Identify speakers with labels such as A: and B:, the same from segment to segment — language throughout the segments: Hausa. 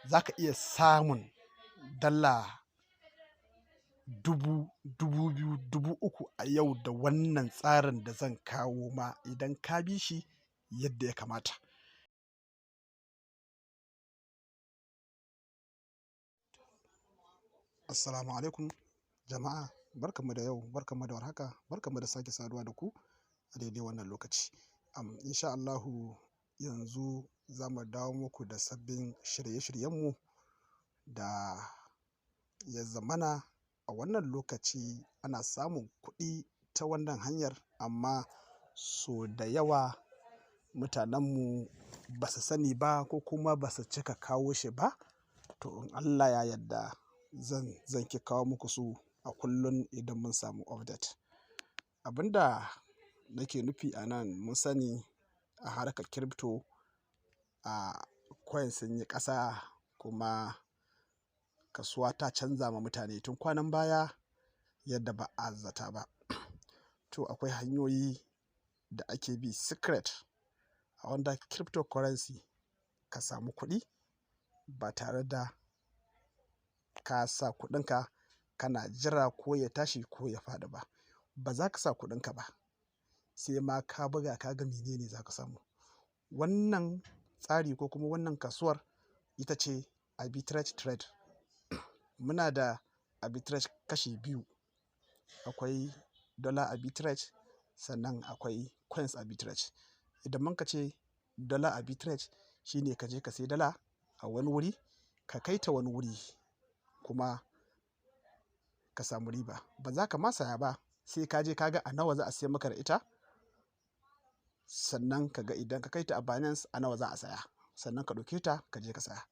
A: Za ka iya samun dala 1000, 2000, 3000 a yau da wannan tsarin da zan kawo ma idan ka bi shi yadda ya kamata. Assalamu alaikum jama'a, barkanmu da yau, barkanmu da warhaka, barkanmu da sake saduwa da ku a daidai wannan lokaci. Insha Allahu yanzu za mu dawo muku da sabbin shirye-shiryenmu da ya zamana a wannan lokaci ana samun kuɗi ta wannan hanyar, amma so da yawa mutanenmu ba su sani ba ko kuma ba su cika kawo shi ba. To in Allah ya yarda zan ki kawo muku su a kullum idan mun samu update. Abin da nake nufi a nan, mun sani a harkar crypto a coin sun yi ƙasa kuma kasuwa ta canza ma mutane tun kwanan baya yadda ba a zata ba. To akwai hanyoyi da ake bi secret a wanda cryptocurrency ka samu kuɗi ba tare da ka sa kuɗinka kana jira ko ya tashi ko ya faɗi ba. Ba za ka sa kuɗinka ba sai ma ka buga ka ga menene za ka samu. Wannan tsari ko kuma wannan kasuwar ita ce arbitrage trade. Muna da arbitrage kashi biyu. Akwai dollar arbitrage, sannan akwai coins arbitrage. Idan muka ce dollar arbitrage, shine ka je ka sayi dala a wani wuri, ka kai ta wani wuri kuma ka samu riba. Ba za ka ma saya ba sai ka je ka ga a nawa za a sayar maka da ita. Sannan ka ga idan ka kai ta a Binance a nawa za a saya. Sannan ka ɗauke ta ka je ka saya,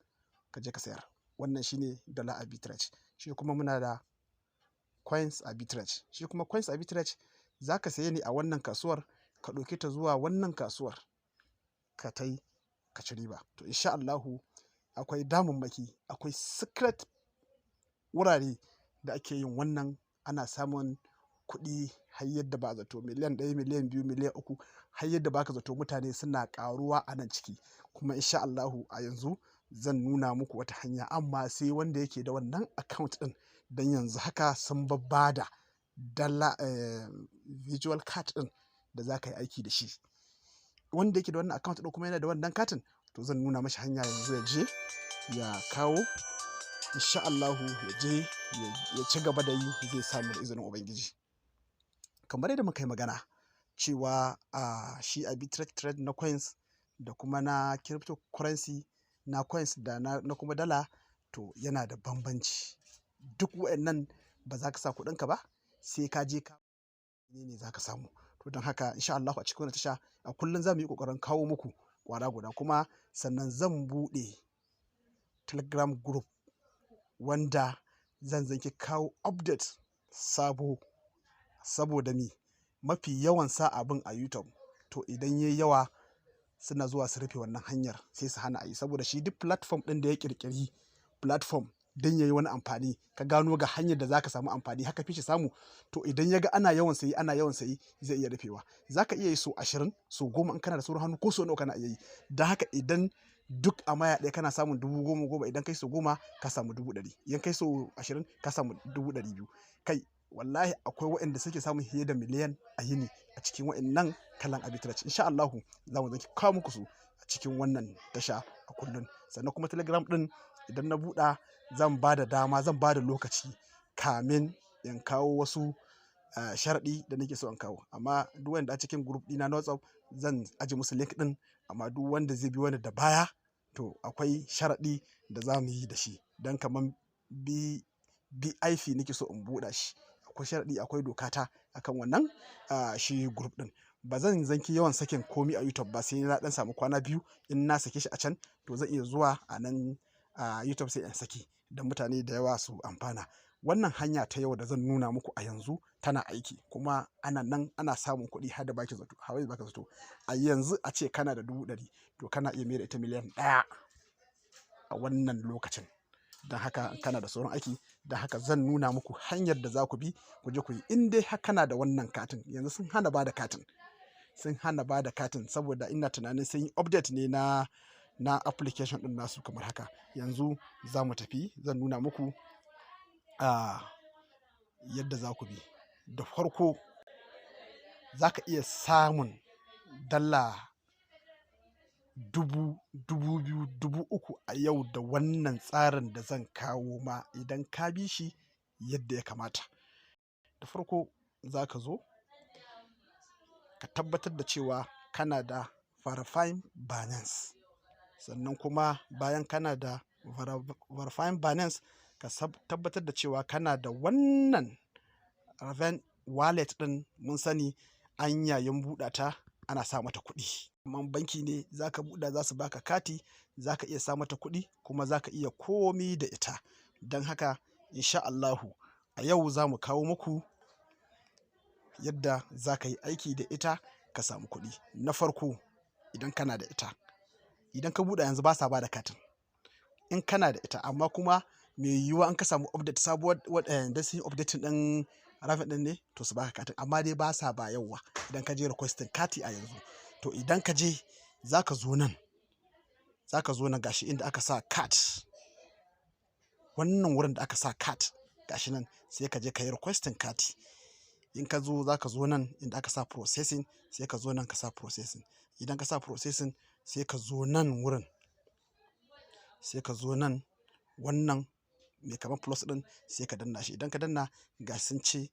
A: ka je ka sayar. Wannan shine dollar arbitrage. Shi kuma muna da coins arbitrage. Shi kuma coins arbitrage, za ka saye ne a wannan kasuwar, ka ɗauke ta zuwa wannan kasuwar, ka tai ka ci riba. To insha Allahu akwai damammaki, akwai secret wurare da ake yin wannan, ana samun kuɗi har yadda ba zato, miliyan 1, miliyan 2, miliyan 3, har yadda ba ka zato mutane suna ƙaruwa a nan ciki. Kuma insha Allahu a yanzu zan nuna muku wata hanya, amma sai wanda yake da wannan account ɗin. Don yanzu haka sun babbada dala virtual card ɗin da za ka yi aiki da shi. Wanda yake da wannan account ɗin kuma yana da wannan katin, to zan nuna mashi hanya yanzu ya je ya kawo. Insha Allahu ya je ya ci gaba da yi, zai samu da izinin Ubangiji. Kamar yadda muka yi magana cewa shi arbitrage trade na coins da kuma na cryptocurrency, na coins da na kuma dala, to yana da bambanci. Duk waɗannan ba za ka sa kuɗinka ba sai ka je ka ne za ka samu. To don haka insha Allahu a cikin wannan tasha a kullum za mu yi ƙoƙarin kawo muku ƙwara guda, kuma sannan zan buɗe Telegram group wanda zan zanki kawo update sabo, saboda me mafi yawan sa abin a YouTube, to idan yayi yawa suna zuwa su rufe wannan hanyar, sai su hana a yi. Saboda shi duk platform ɗin da ya ƙirƙiri platform don yayi wani amfani, ka gano ga hanyar da za ka samu amfani haka fi shi samu, to idan ya ga ana yawan sayi, ana yawan sayi, zai iya rufewa. Za ka iya yi so 20, so 10 in kana da sauran hannu, ko so nawa kana iya yi. Don haka idan duk a maya ɗaya kana samun 10,000 goma, idan kai so 10 ka samu 100,000, idan kai so 20 ka samu 200,000. Kai wallahi akwai waɗanda suke samun fiye da miliyan a yini a cikin waɗannan kalan arbitrage. Insha Allahu za mu zanki kawo muku su a cikin wannan tasha a kullum. Sannan kuma Telegram ɗin, idan na buɗa, zan ba da dama, zan ba da lokaci kamin in kawo wasu sharaɗi da nake so in kawo. Amma duk wanda a cikin group ɗina na WhatsApp, zan aje musu link ɗin, amma duk wanda zai bi wani da baya, to akwai sharaɗi da za mu yi da shi. Don kamar VIP nake so in buɗe shi. Akwai sharaɗi, akwai doka ta akan wannan shi group ɗin. Ba zan zanki yawan sakin komi a YouTube ba sai na ɗan samu kwana biyu. In na sake shi a can, to zan iya zuwa a nan a YouTube sai in saki don mutane da yawa su amfana. Wannan hanya ta yau da zan nuna muku a yanzu tana aiki, kuma ana nan ana samun kuɗi har da baki zato, har da baka zato. A yanzu a ce kana da 100,000, to kana iya mai da ita miliyan 1 a wannan lokacin. Don haka kana da sauran aiki. Don haka zan nuna muku hanyar da za ku bi ku je ku yi in dai har kana da wannan katin. Yanzu sun hana ba da katin, sun hana ba da katin saboda ina tunanin sun yi update ne na na application ɗin nasu kamar haka. Yanzu za mu tafi, zan nuna muku a yadda za ku bi. Da farko za ka iya samun dala 1000, 2000, 3000 a yau da wannan tsarin da zan kawo ma idan ka bi shi yadda ya kamata. Da farko za ka zo ka tabbatar da cewa kana da verifying Binance. Sannan kuma bayan kana da verifying Binance, ka tabbatar da cewa kana da wannan Raven wallet ɗin. Mun sani an yayin buɗe ta ana sa mata kuɗi. Kaman banki ne za ka buɗe, za su baka kati, za ka iya sa mata kuɗi kuma za ka iya komi da ita. Don haka insha Allahu a yau za mu kawo muku yadda za ka yi aiki da ita ka samu kuɗi. Na farko, idan kana da ita, idan ka buɗe yanzu ba sa ba da katin. In kana da ita, amma kuma mai yiwuwa in ka samu update sabuwar da sun yi updating ɗin Raven ɗin ne, to su baka katin, amma dai ba sa bayarwa idan ka je requesting kati a yanzu. To idan ka je, za ka zo nan, za ka zo nan, gashi inda aka sa card. Wannan wurin da aka sa card, gashi nan, sai ka je ka yi requesting kati. In ka zo, za ka zo nan inda aka sa processing, sai ka zo nan ka sa processing. Idan ka sa processing, sai ka zo nan wurin, sai ka zo nan wannan mai kamar plus ɗin, sai ka danna shi. Idan ka danna, ga sun ce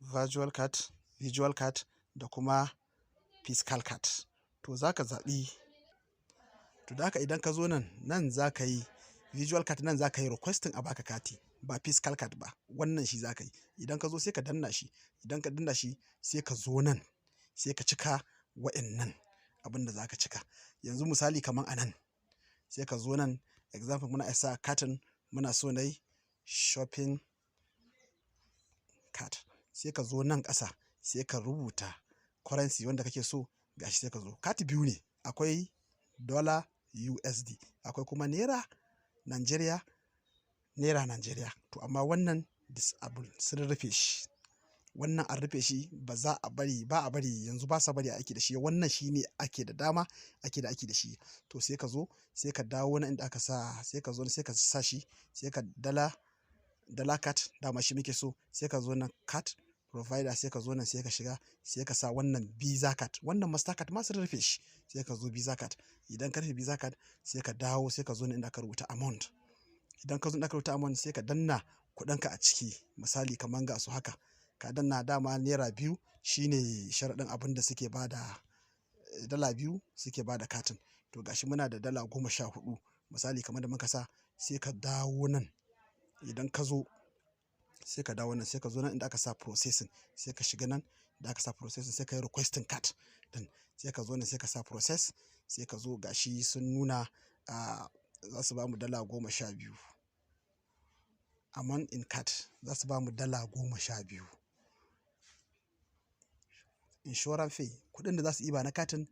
A: virtual card, visual card da kuma physical card. To za ka zaɓi. To da haka idan ka zo nan, nan za ka yi visual card, nan za ka yi requesting a baka kati, ba physical card ba. Wannan shi za ka yi. Idan ka zo, sai ka danna shi. Idan ka danna shi, sai ka zo nan, sai ka cika wa'innan abin da za ka cika. Yanzu misali kaman a nan, sai ka zo nan, example, muna sa katin muna so na yi shopping card. Sai ka zo nan ƙasa, sai ka rubuta currency wanda kake so, gashi sai ka zo. Kati biyu ne, akwai dollar USD, akwai kuma naira Nigeria, naira Nigeria. To amma wannan disable, sun rufe shi. Wannan an rufe shi, ba za a bari ba, a bari yanzu, ba sa bari a aiki da shi. Wannan shi ne ake da dama ake da aiki da shi. To sai ka zo, sai ka dawo nan inda aka sa, sai ka zo sai ka sa shi, sai ka dala dala card, dama shi muke so. Sai ka zo nan card provider, sai ka zo nan, sai ka shiga, sai ka sa wannan Visa card. Wannan Mastercard ma sun rufe shi. Sai ka zo Visa card. Idan ka rufe Visa card, sai ka dawo, sai ka zo nan inda aka rubuta amount. Idan ka zo inda aka rubuta amount, sai ka danna kuɗinka a ciki. Misali kaman ga su haka. Ka danna, dama ₦2 shine sharaɗin abin da suke ba da, $2 suke ba da katin. To gashi muna da $14 misali kamar da muka sa, sai ka dawo nan. Idan ka zo, sai ka dawo nan, sai ka zo nan inda aka sa processing, sai ka shiga nan da aka sa processing, sai ka yi requesting card ɗin. Sai ka zo nan, sai ka sa process, sai ka zo, gashi sun nuna za su bamu $12. Amount in card, za su bamu $12. Insurance fee, kuɗin da za su ɗiba na katin,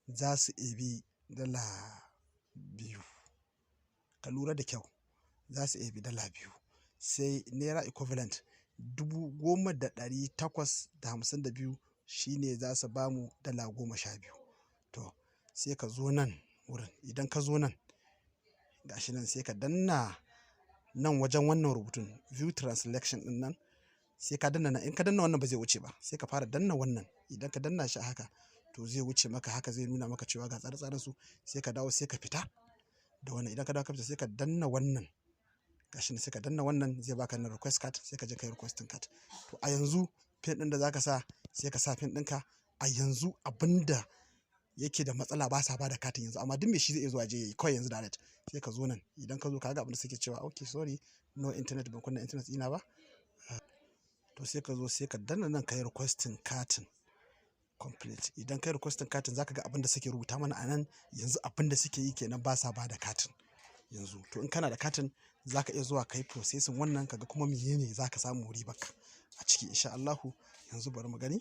A: za su ɗebi $2. Ka lura da kyau, za su ɗebi $2. Sai naira equivalent 10,852 shine za su bamu $12. To sai ka zo nan wurin. Idan ka zo nan, gashi nan, sai ka danna nan wajen wannan rubutun view transaction ɗin nan, sai ka danna nan. In ka danna wannan, ba zai wuce ba. Sai ka fara danna wannan. Idan ka danna shi haka, to zai wuce maka haka, zai nuna maka cewa ga tsare-tsaren su. Sai ka dawo, sai ka fita da wannan. Idan ka dawo ka fita, sai ka danna wannan. Gashi nan, sai ka danna wannan, zai baka na request card, sai ka je ka yi requesting card. To a yanzu pin ɗin da za ka sa, sai ka sa pin ɗinka. A yanzu abin da yake da matsala, ba sa ba da katin yanzu, amma duk mai shi zai iya zuwa je yayi kawai yanzu direct. Sai ka zo nan. Idan ka zo, ka ga abin da suke cewa, okay, sorry, no internet, ban kunna internet ɗina ba. To sai ka zo, sai ka danna nan, ka yi requesting katin complete. Idan ka yi requesting katin, za ka ga abin da suke rubuta mana a nan yanzu. Abin da suke yi kenan, ba sa ba da katin yanzu. To in kana da katin, za ka iya zuwa ka yi processing wannan, ka ga kuma menene za ka samu ribarka a ciki insha Allahu. Yanzu bari mu gani.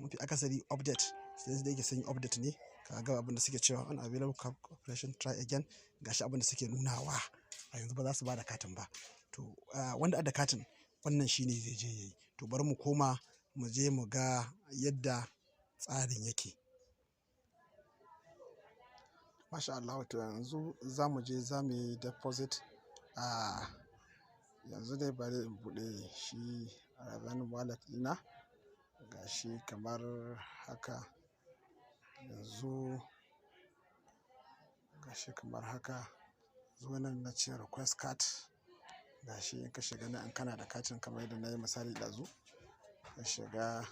A: Mafi akasari update, sai da yake sun yi update ne. Ka ga abin da suke cewa unavailable operation, try again. Gashi abin da suke nunawa a yanzu, ba za su ba da katin ba. To wanda adda katin, wannan shine zai je yayi. To bari mu koma mu je mu ga yadda tsarin yake. Masha Allah, to yanzu za mu je za mu yi deposit. A yanzu dai bari in buɗe shi Raven Wallet ɗina. Ga shi kamar haka. Yanzu ga shi kamar haka. Zo nan na ce request card. Ga shi in ka shiga nan, in kana da katin kamar yadda na yi misali ɗazu. Ka shiga,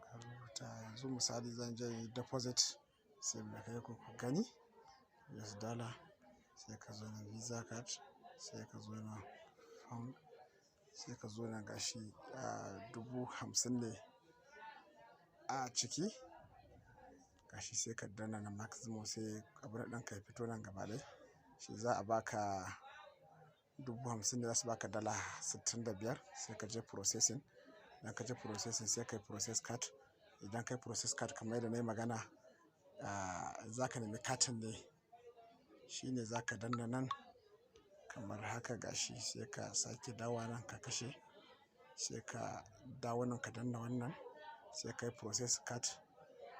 A: ka rubuta yanzu misali zan je yi deposit, sai mu kai ku ku gani. US dollar, sai ka zo nan Visa card, sai ka zo nan pound, sai ka zo nan, gashi 50,000 ne a ciki. Gashi, sai ka danna na maximum, sai abun ɗinka ya fito nan gaba ɗaya. Shi za a baka 50,000 ne, za su baka $65. Sai ka je processing. Idan ka je processing, sai ka yi process card. Idan ka yi process card kamar yadda na yi magana, za ka nemi katin ne. Shi ne za ka danna nan kamar haka, gashi sai ka sake dawowa nan ka kashe. Sai ka dawo nan ka danna wannan, sai ka yi process card.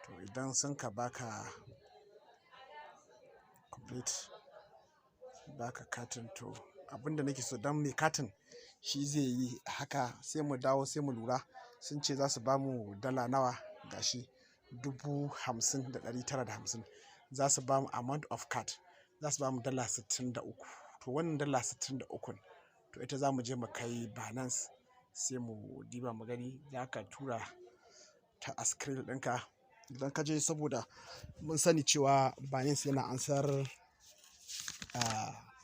A: To idan sun ka baka complete, baka katin, to abin da nake so don mai katin shi zai yi haka, sai mu dawo sai mu lura sun ce za su bamu dala nawa. Gashi 50,950 za su bamu. Amount of card, za su bamu $63. To wannan $63, to ita za mu je mu kai Binance, sai mu diba mu gani. Za ka tura ta a Skrill ɗinka idan ka je, saboda mun sani cewa Binance yana ansar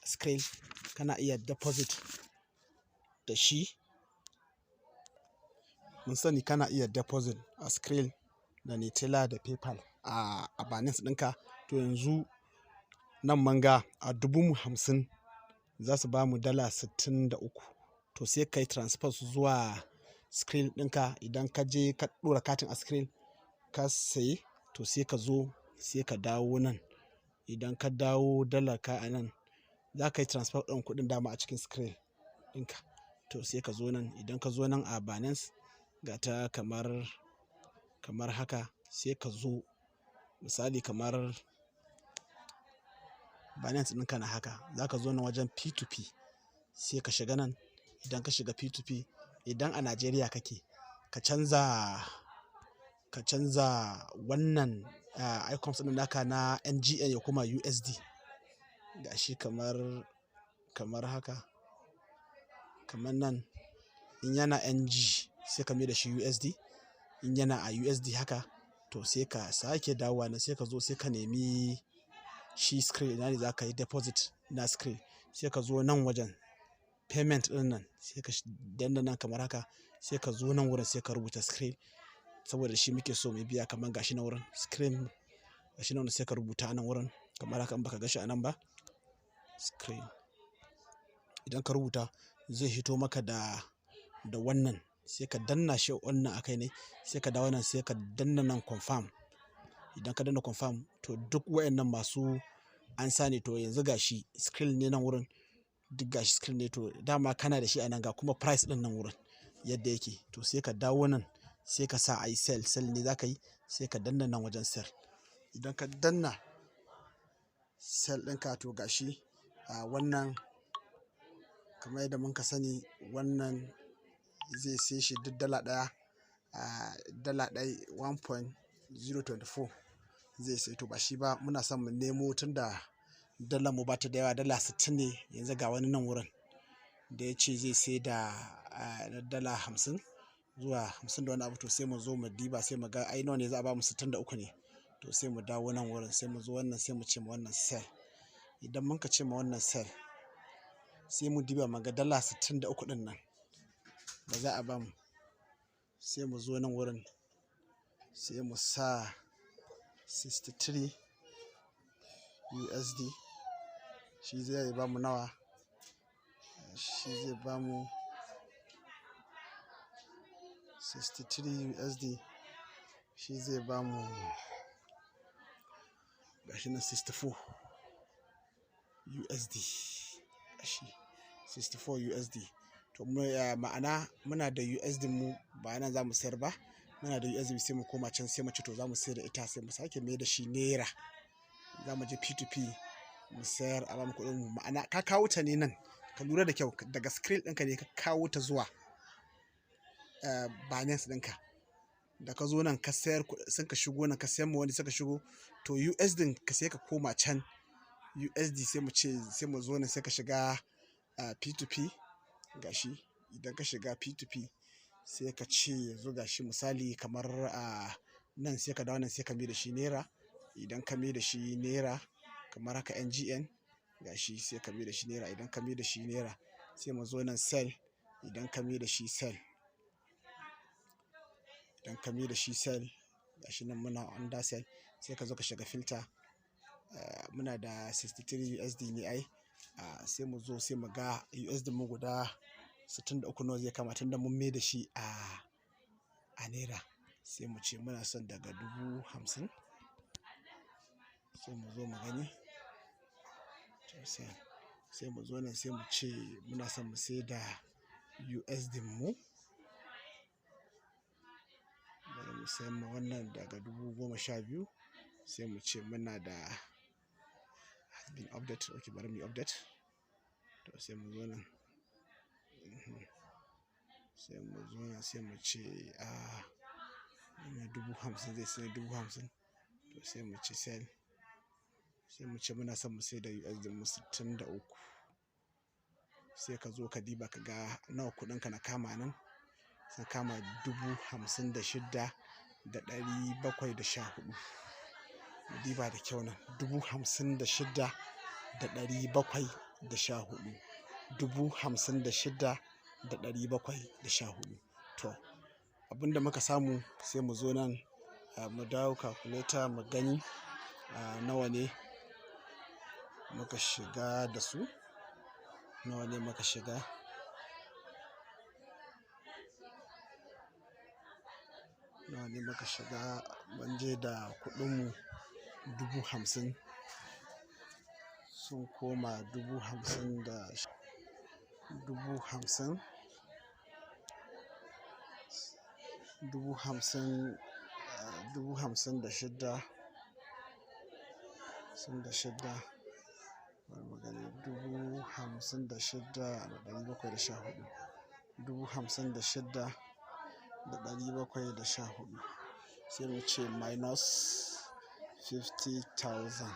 A: Skrill. Kana iya deposit da shi. Mun sani kana iya deposit a Skrill da Neteller da PayPal a Binance ɗinka. To yanzu nan mun ga a 50,000 za su bamu $63. To sai ka yi transfer su zuwa Skrill ɗinka. Idan ka je ka ɗora katin a Skrill ka sayi, to sai ka zo sai ka dawo nan. Idan ka dawo dalar ka a nan, za ka yi transfer ɗin kuɗin dama a cikin Skrill ɗinka. To sai ka zo nan. Idan ka zo nan a Binance, ga ta kamar haka, sai ka zo misali kamar Binance ɗinka na haka. Za ka zo nan wajen P2P, sai ka shiga nan. Idan ka shiga P2P, idan a Najeriya kake, ka canza wannan icons ɗin naka na NGN ya koma USD. Ga shi kamar haka. Kamar nan in yana NG, sai ka mai da shi USD. In yana a USD haka, to sai ka sake dawowa nan, sai ka zo sai ka nemi shi Skrill. Ina ne za ka yi deposit na Skrill? Sai ka zo nan wajen payment ɗin nan, sai ka danna nan kamar haka. Sai ka zo nan wurin, sai ka rubuta Skrill, saboda shi muke so mu biya. Kamar gashi nan wurin Skrill, gashi nan, sai ka rubuta a nan wurin kamar haka, in baka ga shi a nan ba, Skrill. Idan ka rubuta, zai hito maka da wannan, sai ka danna shi wannan a kai ne. Sai ka dawo nan, sai ka danna nan confirm. Idan ka danna confirm, to duk wayannan masu ansa ne. To yanzu gashi Skrill ne nan wurin, duk gashi Skrill ne. To dama kana da shi a nan, ga kuma price ɗin nan wurin yadda yake. To sai ka dawo nan, sai ka sa ai sell. Sell ne za ka yi, sai ka danna nan wajen sell. Idan ka danna sell ɗinka, to gashi a wannan, kamar yadda muka sani, wannan zai sai shi duk dala ɗaya, a dala ɗaya 1.024 zai sai. To ba shi ba muna son mu nemo, tun da dalar mu ba ta da yawa, $60 ne. Yanzu ga wani nan wurin da ya ce zai sai da $50 zuwa 50 da wani abu. To sai mu zo mu diba, sai mu ga ai nawa ne za a ba mu. 63 ne. To sai mu dawo nan wurin, sai mu zo wannan, sai mu ce ma wannan sell. Idan muka ce ma wannan sell, sai mu diba mu ga $63 ɗin nan da za a ba mu. Sai mu zo nan wurin, sai mu sa 63 USD. Shi zai ba mu nawa? Shi zai ba mu 63 USD, shi zai ba mu, gashi nan, 64 USD. Gashi 64 USD. To ma'ana muna da USD mu, ba nan za mu sayar ba. Muna da USD, sai mu koma can, sai mu ce to za mu sayar da ita, sai mu sake mai da shi naira. Za mu je P2P mu sayar a bamu kuɗin mu. Ma'ana ka kawo ta ne nan, ka lura da kyau, daga Skrill ɗinka ne ka kawo ta zuwa Binance ɗinka. Da ka zo nan ka sayar, sun ka shigo nan ka sayar ma wani, suka shigo. To USD ka sai ka koma can USD, sai mu ce sai mu zo nan, sai ka shiga P2P. Gashi, idan ka shiga P2P sai ka ce yanzu gashi misali kamar a nan, sai ka dawo nan, sai ka mai da shi naira. Idan ka mai da shi naira kamar haka, NGN, gashi sai ka mai da shi naira. Idan ka mai da shi naira, sai mu zo nan sell. Idan ka mai da shi sell, idan ka mai da shi sell, gashi nan muna under sell, sai ka zo ka shiga filter. Muna da 63 USD ne ai. Sai mu zo sai mu ga USD mu guda 63 nawa zai kama tunda mun mai da shi a naira. Sai mu ce muna son daga 50,000. Sai mu zo mu gani. Sai mu zo nan, sai mu ce muna son mu sai da USD mu. Bari mu sayar ma wannan daga 12,000. Sai mu ce muna da has been update. Okay, bari mu yi update. To sai mu zo nan. Sai mu zo nan, sai mu ce a 50,000, zai sai 50,000. To sai mu ce sell. Sai mu ce muna son mu sai da USD mu 63. Sai ka zo ka diba ka ga nawa kuɗinka na kama nan. Sun kama 56,714. Mu diba da kyau nan, 56,714, 56,714. To abin da muka samu, sai mu zo nan mu dawo calculator mu gani nawa ne muka shiga da su. Nawa ne muka shiga? Nawa ne muka shiga? Mun je da kuɗinmu 50,000, sun koma 50,000 da 50,000, 50,000, 56,000, 56. Bari mu gani, 56,714, 56,714. Sai mu ce minus 50,000,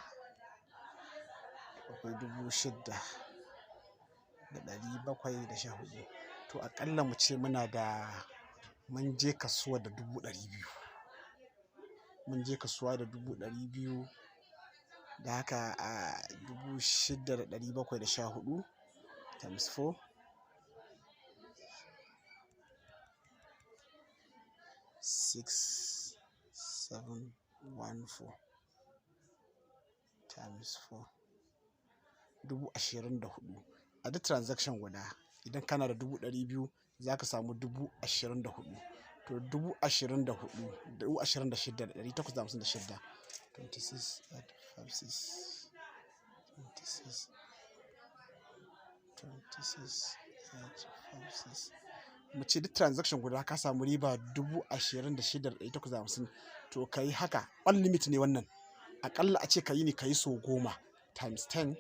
A: akwai 6,714. To aƙalla mu ce muna da mun je kasuwa da 200,000. Mun je kasuwa da 200,000. Da haka a 6,714 times 4, 6714 times 4, 24,000 a duk transaction guda. Idan kana da 200,000, za ka samu 24,000. To 24,000, 26,856, 26,856, 26, 26,856. Mu ce duk transaction guda ka samu riba 26,850. To ka yi haka, unlimit ne wannan. Aƙalla a ce ka yi ne ka yi sau 10, times 10,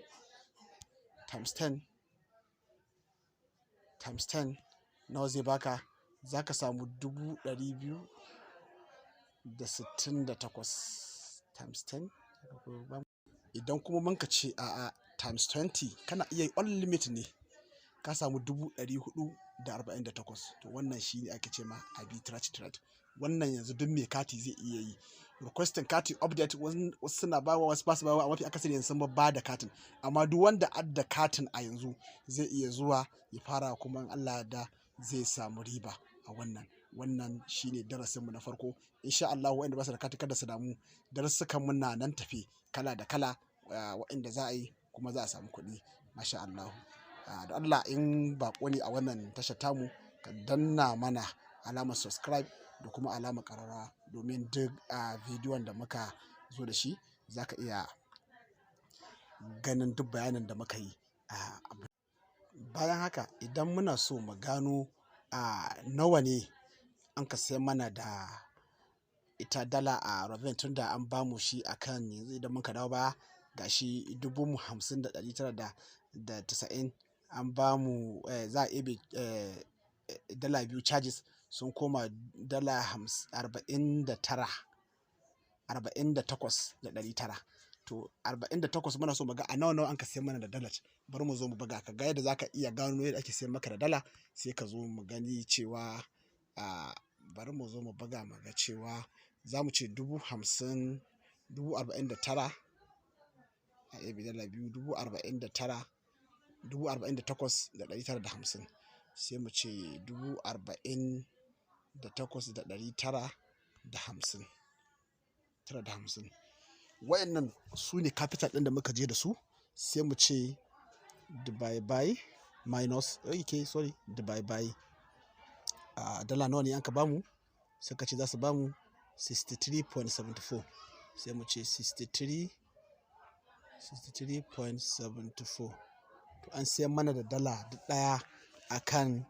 A: times 10, times 10, nawa zai baka? Za ka samu 268,000 times 10. Idan kuma mun ka ce a'a, times 20, kana iya yi, unlimit ne, ka samu 448,000. To wannan shi ne ake ce ma arbitrage trade. Wannan yanzu duk mai kati zai iya yi. Requesting kati update, wasu suna bawa, wasu ba su bawa. A mafi akasari yanzu sun ba da katin, amma duk wanda adda katin a yanzu zai iya zuwa ya fara, kuma in Allah da zai samu riba a wannan. Wannan shine darasinmu na farko. Insha Allah waɗanda ba su da kati kada su damu, darussukan mu na nan tafe kala da kala waɗanda za a yi kuma za a samu kuɗi, masha Allah. Da Allah in baƙo ne a wannan tashar tamu, ka danna mana alamar subscribe da kuma alamar ƙararrawa, domin duk bidiyon da muka zo da shi za ka iya ganin duk bayanin da muka yi. Bayan haka, idan muna so mu gano nawa ne an ka sayar mana da ita dala a Robin, tunda an bamu shi akan yanzu, idan muka dawo baya Gashi 50,990 an ba mu, za a ebe $2 charges, sun koma dala 49, 48,900. To, 48 muna so mu ga a nawa nawa an ka sayar mana da dalar. Bari mu zo mu buga ka ga yadda za ka iya gano yadda ake sayar maka da dala. Sai ka zo mu gani cewa, bari mu zo mu buga mu ga cewa za mu ce 50,000, 49,000, a ebe $2, 49,000, 48,950. Sai mu ce 48,950, 950. Wayannan su ne capital ɗin da muka je da su. Sai mu ce divide by minus, okay, sorry, divide by dala nawa ne an ka bamu? Suka ce za su bamu 63.74. Sai mu ce 63, 63.74. To, an sayar mana da dala ɗaya akan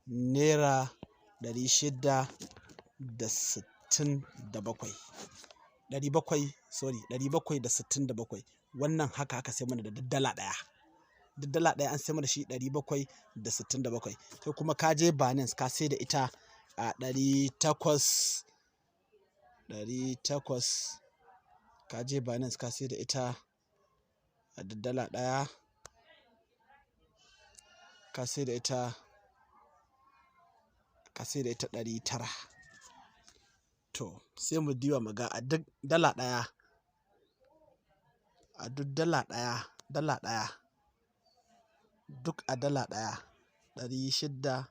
A: ₦667. 700, sorry, 767. Wannan haka aka sayar mana da duk dala ɗaya. Duk dala ɗaya an sayar mana shi 767. Kai kuma ka je Binance ka sai da ita a 800, 800. Ka je Binance ka sai da ita a duk dala ɗaya. Ka sai da ita, ka sai da ita 900. To, sai mu diba mu ga a duk dala ɗaya, a duk dala ɗaya, dala ɗaya, duk a dala ɗaya 600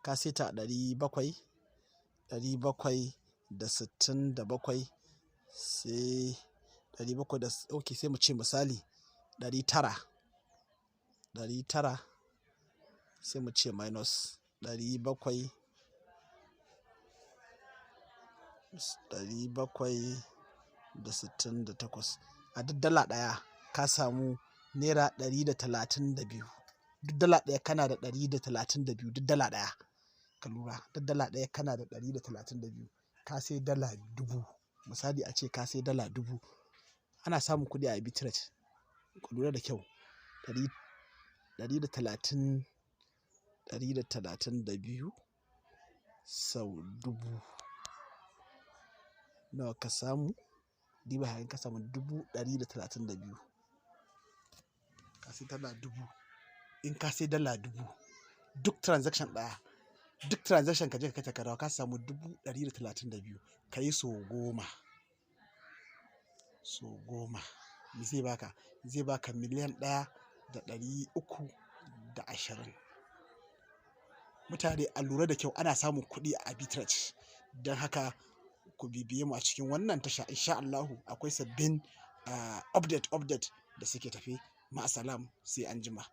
A: ka sai ta a 700, 767, sai 700 da, okay, sai mu ce misali 900, 900, sai mu ce minus 700, 768. A duk dala ɗaya ka samu ₦132. Duk dala ɗaya kana da 132, duk dala ɗaya. Ka lura, duk dala ɗaya kana da 132. Ka sai dala 1,000. Misali ace ka sai dala 1,000. Ana samun kuɗi a arbitrage. Ku lura da kyau. Ɗari, 130, 132 sau 1,000. Nawa ka samu? Diba haka ka samu 132,000. Ka sai dala 1,000. In ka sai dala 1,000, duk transaction ɗaya, duk transaction ka je ka kai ta ka dawo ka samu 132,000. Ka yi sau 10. Sau 10. Me zai baka? Zai baka 1,320,000. Mutane a lura da kyau, ana samun kuɗi a arbitrage. Don haka ku bibiye mu a cikin wannan tasha. In sha Allahu akwai sabbin update update da suke tafe. Ma'asalam, sai anjima.